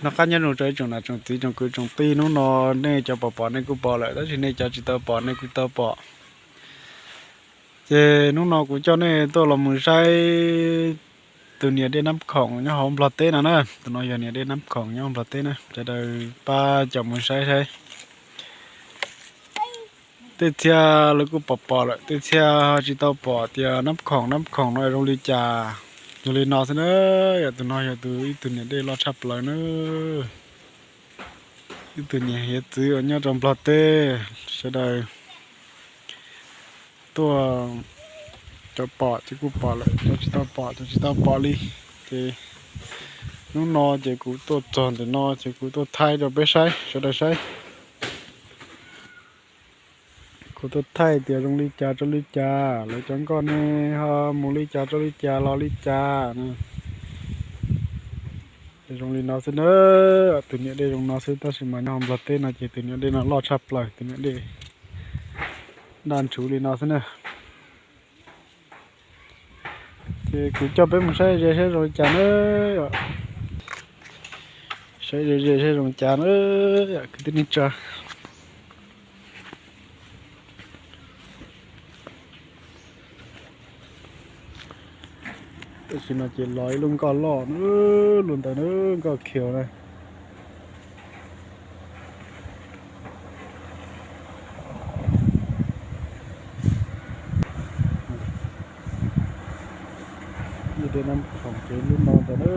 Noj qab nyob zoo rau ib tsoom niam tsoom txiv tsoom kwv tsoom tij, hnub no nej cov pom pom nej kuj pom lawm, tab sis nej cov tsis tau pom nej kuj tau pom. Ces hnub no kuv coj nej tuaj los mus saib tus niam dej Nab Khoom nyob hauv Nplog teb no na. Tus no yog niam dej Nab Khoom nyob hauv Nplog teb na, sawv daws pab caum mus saib saib. Tej txhia lawv kuj pom pom lawm, tej txhia tsis tau pom tias Nab Khoom Nab Khoom no zoo li cas. Yog li no xwb na, yog tus no yog tus ib tug niam dej loj tshaj plaws na. Ib tug niam hiav txwv uas nyob rau Nplog teb, sawv daws tuaj, cov pom ces kuj pom lawm, cov tsis tau pom ces tsis tau pom li. Ces hnub no ces kuv tuaj txog ntawm no ces kuv tuaj thaij rau peb saib, sawv daws saib. Kuv tuaj thaij tias zoo li cas rau li cas, lawv cov nkoj ne ho mus li cas rau li cas los li cas na. Ces zoo li no xwb na, tus niam dej zoo no xwb, tab sis mas nyob hauv Nplog teb no ces tus niam dej no loj tshaj plaws, tus niam dej daj ntshuv li no xwb na. Ces kuv coj peb mus saib ze saib zoo li cas na. Saib ze ze saib zoo li cas na, kwv tij neej tsa. Tam sim no ces los ib lub nkoj loj na, lub ntawd na, nkoj khiaus na. Ib dej Nab Khoom ces lub no ntawd na.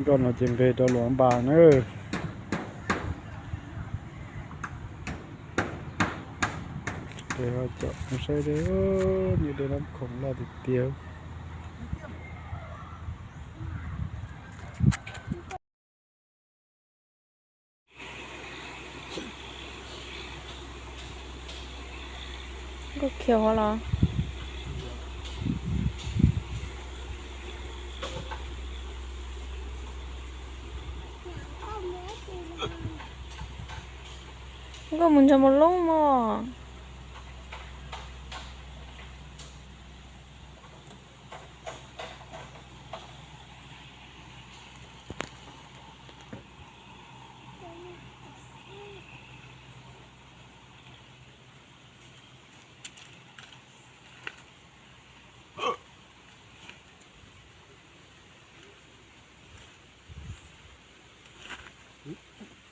Nkoj no ces nqes rau Luam Npas na. Ces ho caum mus saib dej, niam dej Nab Khoom loj tiag tiag. Nkoj khiaus los? Nkoj mus ntsog mus loob mog.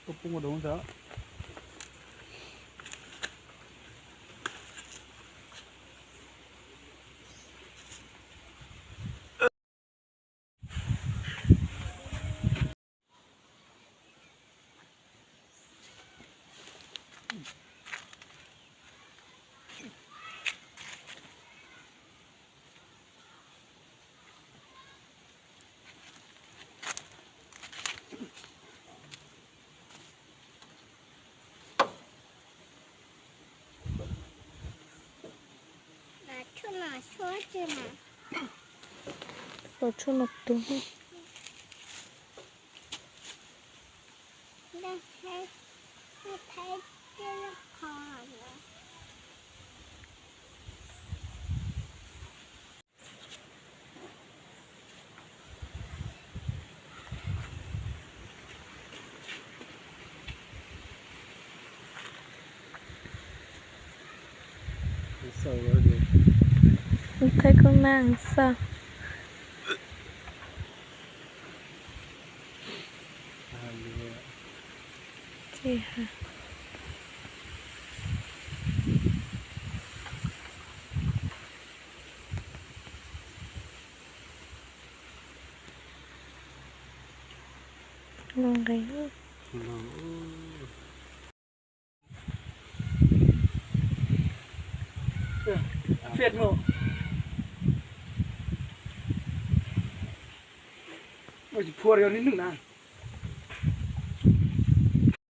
Koj poob ua doo ntag. Los tshuaj no tus. Thaij kuj naj xaj. Nqis. Phua li nws na.